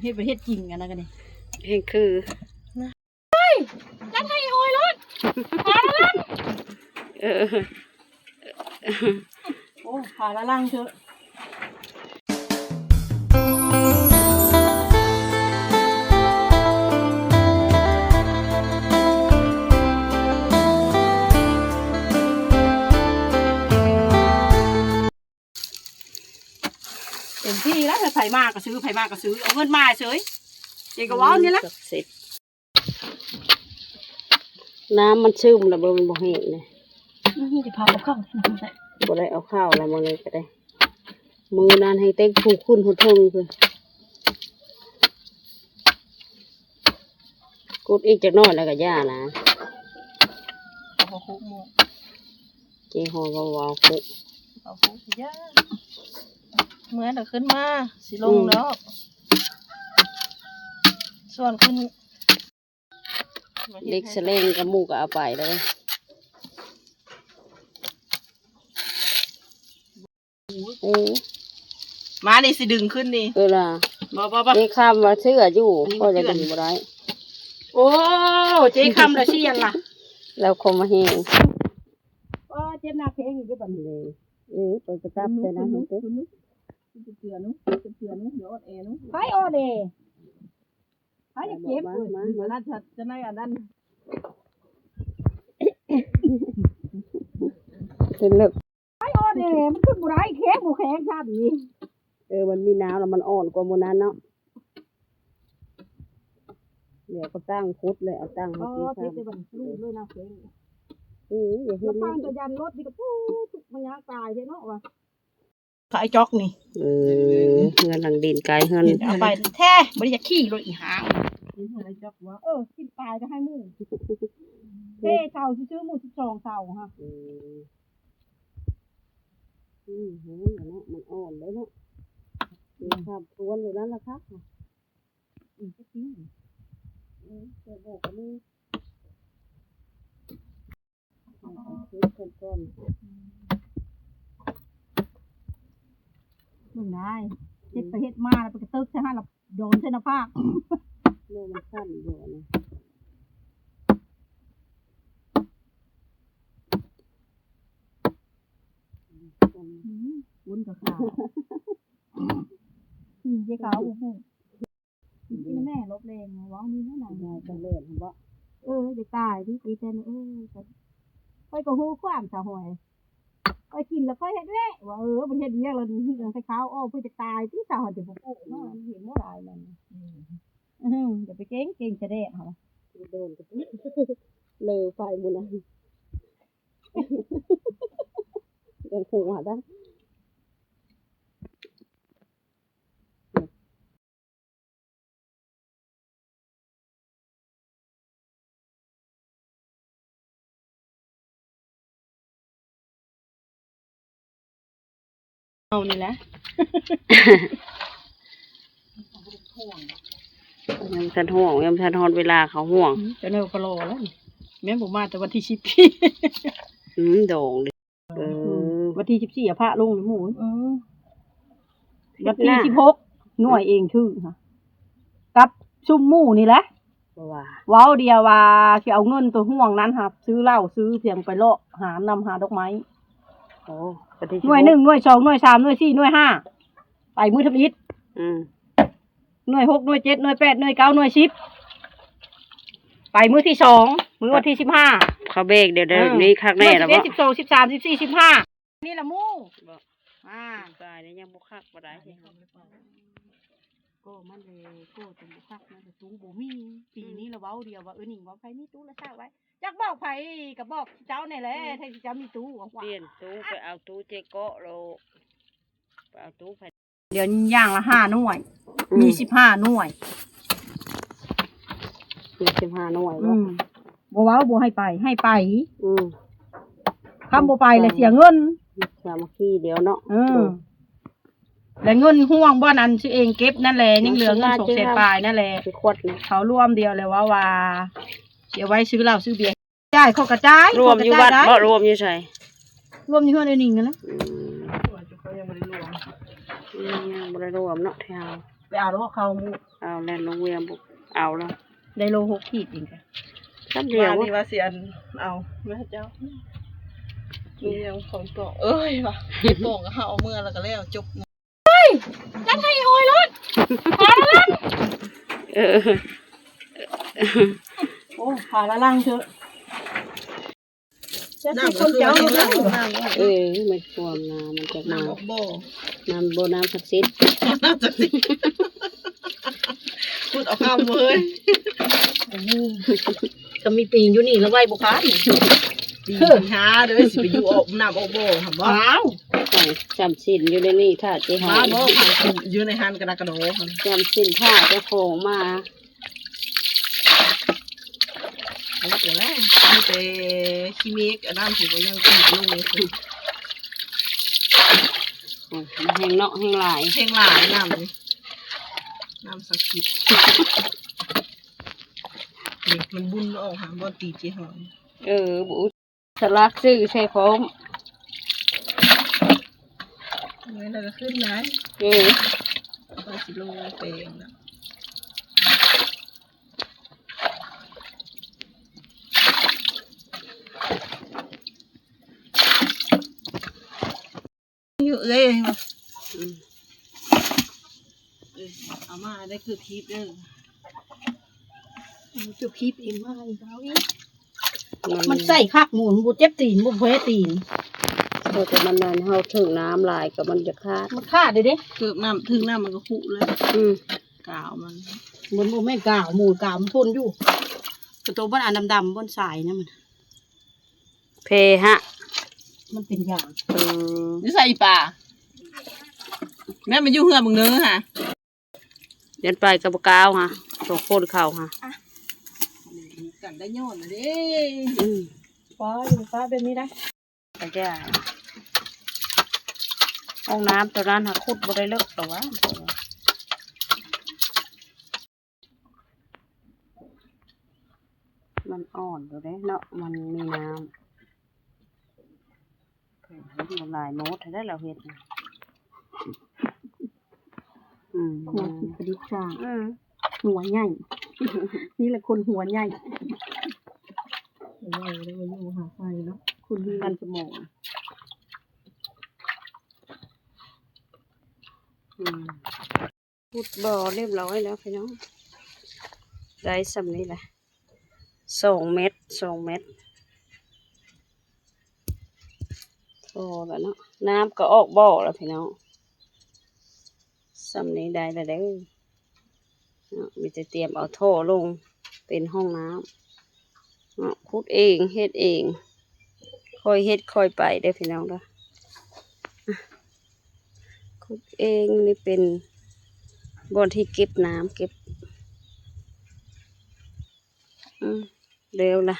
ເຮັດບໍ່ເຮັດຈິງ ອັນນັ້ນກໍນີ້ ເຮັດຄື ເອີ ໂອ້ ພາລະລັງເຖາະ ເຕັມທີ່ແລ້ວ ໃຜມາກໍຊື້ ໃຜມາກໍຊື້ ເອົາເງິນມາເສີຍ ເຈກໍເວົ້ານີ້ລະ. ນ້ຳມັນຊຶມລະເບິ່ງ ມັນບໍ່ແຫ້ງເດ້ ອືມ ຊິພາເອົາເຂົ້າ ບໍ່ໄດ້ເອົາເຂົ້າລະມື້ນີ້ກໍໄດ້ ມື້ນັ້ນໃຫ້ເຕັກຜູ້ຂຶ້ນຮອດເທິງພຸ້ນ ກົດອີກຈັກໜ້ອຍແລ້ວກໍຢ່ານະ ເຈົ້າຫອຍເວົ້າໆ ເຈົ້າຫອຍເວົ້າໆ ເມື່ອຍແລ້ວຂຶ້ນມາ ຊິລົງດອກ ສ່ວນຂຶ້ນ ເຫຼັກສະແລງກັບໝູ່ກໍເອົາໄປເລີຍ ເອີ ມານີ້ຊິດຶງຂຶ້ນນີ້ ເອີລະ ບໍ່ໆໆ ເຈ້ຄຳວ່າເຊື່ອຢູ່ ຂ້ອຍລະດຶງບໍ່ໄດ້ ໂອ້ ເຈ້ຄຳລະຊຽນລະ ລາວຄົມມະແຮງ ໂອ້ ເຈັບໜັກແຮງຢູ່ເດ້ບັດນີ້ ເອີ ເປີດກະຕັບໃສ່ນະ ໄປອອດເດ. ໃຜຢາກເຈັບ ມາ ມາ ມາ ອັນນັ້ນ ຈະ ຈະໄດ້ອັນນັ້ນ ເປັນເລິກ ໃຜອອດເດ ມັນຂຶ້ນບໍ່ໄດ້ ແຂງບໍ່ແຂງຊ້ຳນີ້ ເອີ ມັນມີນ້ຳແລ້ວມັນອ່ອນກວ່າໝູ່ນັ້ນເນາະ ດຽວກໍຕັ້ງຂຸດເລີຍ ເອົາຕັ້ງໃຫ້ ເອີ ເຈັບແຕ່ບັດນີ້ ລູກເລີຍນະ ເອີ ຢ່າເຮັດ ແລ້ວຟັງແຕ່ຢັນລົດນີ້ກໍ ປູ ມັນຍາກຕາຍເດ້ເນາະວ່າ ຂາຍຈອກນີ້ ເອີ ເຮືອນຫຼັງດິນໃກ້ເຮືອນ ເອົາໄປແທ້ ບໍ່ໄດ້ຢາກຂີ່ລົດອີຫາງ ເອີ ກິນປາຍກໍໃຫ້ໝູ່ ເທເສົາຊື່ໆ ໝູ່ສິບສອງເສົາຫະ ເອີ ອື ເຫັນແລ້ວເນາະ ມັນອ່ອນເດ້ເນາະ ເອີ ຂ້າມທວນຢູ່ນັ້ນລະຄັກ ອື ຈັກປີ ເອີ ແຕ່ບອກກໍມີ ເຮັດກ່ອນ ເບິ່ງໄດ້ ເຮັດໄປເຮັດມາແລ້ວໄປກະຕຶກໃສ່ຫັ້ນລະ ໂດນໃສ່ໜ້າຜາກ ໂດນມັນສັ່ນຢູ່ນະ ອື ຄົນກໍຂາວ ອື ເຈ້ຂາວ ໂອ້ໂຫ. ກິນແມ່ລົບແລງ ເວົ້ານີ້ນະນາງ ເອີ ຈະເລີນຫັ້ນບໍ ເອີ ຈະຕາຍຕິ ຕີແຕ່ນ ເອີ ຂ້ອຍກໍຮູ້ຄວາມສາວຫອຍ ຂ້ອຍກິນແລ້ວຂ້ອຍເຮັດວຽກ ວ່າ ເອີ ມັນເຮັດວຽກແລ້ວ ໃສ່ຂາວອອກ ເພິ່ນຈະຕາຍຕິ ສາວຫອຍຈະບໍ່ໂກ້ເນາະ ເຫັນບໍ່ຫຼາຍນັ້ນ ອື ຢ່າໄປເກັ່ງ ເກັ່ງຈະແດດເຮົາ ໂດນ ເລີໄປໝູ່ນັ້ນ ຍັງຫົວໄດ້. ເຮົານີ້ແຫຼະ ຍັງບໍ່ທັນຮ້ອງ ຍັງບໍ່ທັນຮອດເວລາເຂົາຮ້ອງ ອືມ ເຈົ້າແນວກໍລໍແລ້ວ ແມ່ນບໍ່ມາແຕ່ວັນທີສິບ ອືມ ດອງເດ້. ເອີ ວັນທີສິບສີ່ ອະພະລົງນະໝູ່ ເອີ ວັນທີສິບຫົກ ໜ່ວຍເອງຖືກຫະ ກັບຊຸມໝູ່ນີ້ແຫຼະ ເວົ້າດຽວວ່າຊິເອົາເງິນໂຕຫ່ວງນັ້ນຫາຊື້ເຫຼົ້າ ຊື້ພຽງໄປເລາະຫານຳຫາດອກໄມ້ ໂອ້ ໜ່ວຍໜຶ່ງ ໜ່ວຍສອງ ໜ່ວຍສາມ ໜ່ວຍສີ່ ໜ່ວຍຫ້າ ໄປມື້ທຳອິດ ອືມ ໜ່ວຍຫົກ ໜ່ວຍເຈັດ ໜ່ວຍແປດ ໜ່ວຍເກົ້າ ໜ່ວຍສິບ ໄປມື້ທີສອງ ມື້ວັນທີສິບຫ້າ ເຂົາເບກດຽວນີ້ຄັກແນ່ລະບໍ ສິບເອັດ ສິບສອງ ສິບສາມ ສິບສີ່ ສິບຫ້າ ນີ້ລະໝູ່ ອາ ກາຍນີ້ຍັງບໍ່ຄັກບໍ່ໄດ້ ກໍມັນແລະ ກໍຈັ່ງບໍ່ຄັກນັ້ນ ຕູ້ບໍ່ມີ ປີນີ້ລະເວົ້າດຽວວ່າ ເອີ ນິງວ່າໃຜມີຕູ້ລະຊາວໄວ້ ຢາກບອກໃຜກໍບອກເຈົ້ານີ້ແຫຼະ ໃຜຊິເຈົ້າມີຕູ້ ປ່ຽນຕູ້ ໄປເອົາຕູ້ເຈເກາະໂລ ໄປເອົາຕູ້ໃຜ ດຽວນີ້ຢ່າງລະຫ້າໜ່ວຍ ອືມ ມີສິບຫ້າໜ່ວຍ ມີສິບຫ້າໜ່ວຍ ອືມ ບໍ່ເວົ້າບໍ່ໃຫ້ໄປ ໃຫ້ໄປ ອືມ ຄັນບໍ່ໄປລະເສຍເງິນ ສາມັກຄີດຽວເນາະ ເອີ ແລະເງິນຮ່ວງບ່ອນອັນຊື່ເອງເກັບນັ້ນແຫຼະ ຍັງເຫຼືອເງິນສອງແສນປາຍນັ້ນແຫຼະ ເຂົາລວມດຽວແລ້ວເວົ້າວ່າ ຊິເອົາໄວ້ຊື້ເຫຼົ້າຊື້ເບຍ ຈ່າຍ ເຂົາກະຈ່າຍ ລວມຢູ່ວັດບໍ ລວມຢູ່ໃສ ລວມຢູ່ເຮືອນໄອ້ນິງຫັ້ນແຫຼະ ອືມ ຍັງບໍ່ໄດ້ລວມ ອືມ ຍັງບໍ່ໄດ້ລວມເນາະ ແຖວ ໄປເອົາແລ້ວເຂົ້າໝູ່ ເອົາແລ້ວ ນ້ອງວຽງບໍ່ເອົາແລ້ວ ໄດ້ໂລຫົກຂີດເອງ ຄຳດຽວ ວ່ານີ້ວ່າຊິອັນເອົາ ແມ່ເຈົ້າ ນ້ອງວຽງຂອງຕົວເອີຍວ່າ ຂອງເຮົາເອົາເມືອແລ້ວກໍແລ້ວ ຈົບ. ຈັດໃຫ້ໂອຍໂລດ ພາລະລັງ ເອີ ໂອ້ ພາລະລັງເທີະ ຈັກໃຫ້ຄົນເຈົ້າໂລດເດີ ເອີ ມັນຖ້ວມນາ ມັນຈະ ນ້ຳອອກບໍ່ ນ້ຳບໍ່ ນ້ຳສັກສິດ ນ້ຳສັກສິດ ຂຸດເອົາຄຳເວີຍ ກໍມີປີງຢູ່ນີ້ລະໄວ້ບໍ່ຄານ ປີງຫາເດີ ຊິໄປຢູ່ອອກ ນ້ຳອອກບໍ່ຫັ້ນບໍ່ ອ້າວ ຈ້ຳສິນຢູ່ໃນນີ້ ຖ້າເຈຫອຍ ມາບໍ່ ຢູ່ໃນຫັ້ນກະດາກະໂດຫັ້ນ ຈ້ຳສິນຖ້າເຈົ້າຂອງມາ ໂອ້ໂຫ ມີແຕ່ຂີ້ເມກ ອັນນັ້ນ ຜູ້ກໍຍັງຕີລົງເລີຍ ໂອ້ຍ ແຮງເນາະ ແຮງຫຼາຍ ແຮງຫຼາຍນ້ຳນີ້ ນ້ຳສັກສິດ ນີ້ມັນບຸນອອກຫາ ບໍ່ຕີເຈຫອຍ ເອີ ບໍ່ ສະຫຼັກຊື່ໃສ່ພ້ອມ ແມ່ນແລ້ວກໍຂຶ້ນນາຍ ເອີ ຂ້ອຍຊິລົງແປງນະ ຢູ່ເອື້ອຍ ອືມ ເອີ ເອົາມາໄດ້ເກືອບຄີບເດີ ເກືອບຄີບເອງ ມາອີກ ເອົາອີກ ມັນ ມັນໃສ່ຄັກໝູ ມັນບໍ່ເຈັບຕີນ ບໍ່ແພ້ຕີນ ເອີ ແຕ່ມັນນັ້ນ ເຮົາເຖິງນ້ຳຫຼາຍກໍມັນຈະຂາດ ມັນຂາດເດ້ ເກີບນ້ຳ ເຖິງນ້ຳມັນກໍຄຸເລີຍ ອືມ ກາວມັນ ມັນບໍ່ແມ່ນກາວໝູ ກາວມັນທົນຢູ່ ກະໂຕມັນອັນດຳໆ ບ່ອນສາຍນະ ມັນ ເພຫະ ມັນເປັນຢາງ ເອີ ຢູ່ໃສອີປາ ແມ່ນມັນຢູ່ເຮືອນບັງເນີຫະ ຢ້ານໄປກໍບໍ່ກ້າວຫະ ສອງຄົນເຂົາຫະ ກັນໄດ້ຍ້ອນເດ້ ອືມ ປ້າຢູ່ປ້າແບບນີ້ໄດ້ ກະຢ່າ ຫ້ອງນ້ຳໂຕນັ້ນຫາຂຸດບໍ່ໄດ້ເລິກດອກຫວາ ມັນອ່ອນຢູ່ເດ້ເນາະ ມັນມີນ້ຳ ເພິ່ນເຮັດມາຫຼາຍໂມດແທ້ລາວເຮັດນະ ອືມ ຄົນທີ່ປະດິດສ້າງ ອືມ ຫົວໃຫຍ່ ນີ້ແຫຼະຄົນຫົວໃຫຍ່ ຫົວໃຫຍ່ບໍ່ໄດ້ມາຢູ່ຫາໃຜເນາະ ຄົນມີມັນສະໝອງ ອືມ. ຂຸດບໍ່ຮຽບຮ້ອຍແລ້ວພີ່ນ້ອງ ໄດ້ສ່ຳນີ້ແຫຼະ ສອງແມັດ ສອງແມັດ ພໍແລ້ວເນາະ ນ້ຳກໍອອກບໍ່ແລ້ວພີ່ນ້ອງ ສ່ຳນີ້ໄດ້ແລ້ວເດີ ເນາະ ມີແຕ່ຕຽມເອົາທໍ່ລົງເປັນຫ້ອງນ້ຳເນາະ ຂຸດເອງເຮັດເອງ ຄ່ອຍເຮັດຄ່ອຍໄປເດີພີ່ນ້ອງເດີ ຂຸດເອງນີ້ເປັນບ່ອນທີ່ເກັບນ້ຳ ເກັບ ອືມ ແລ້ວລະ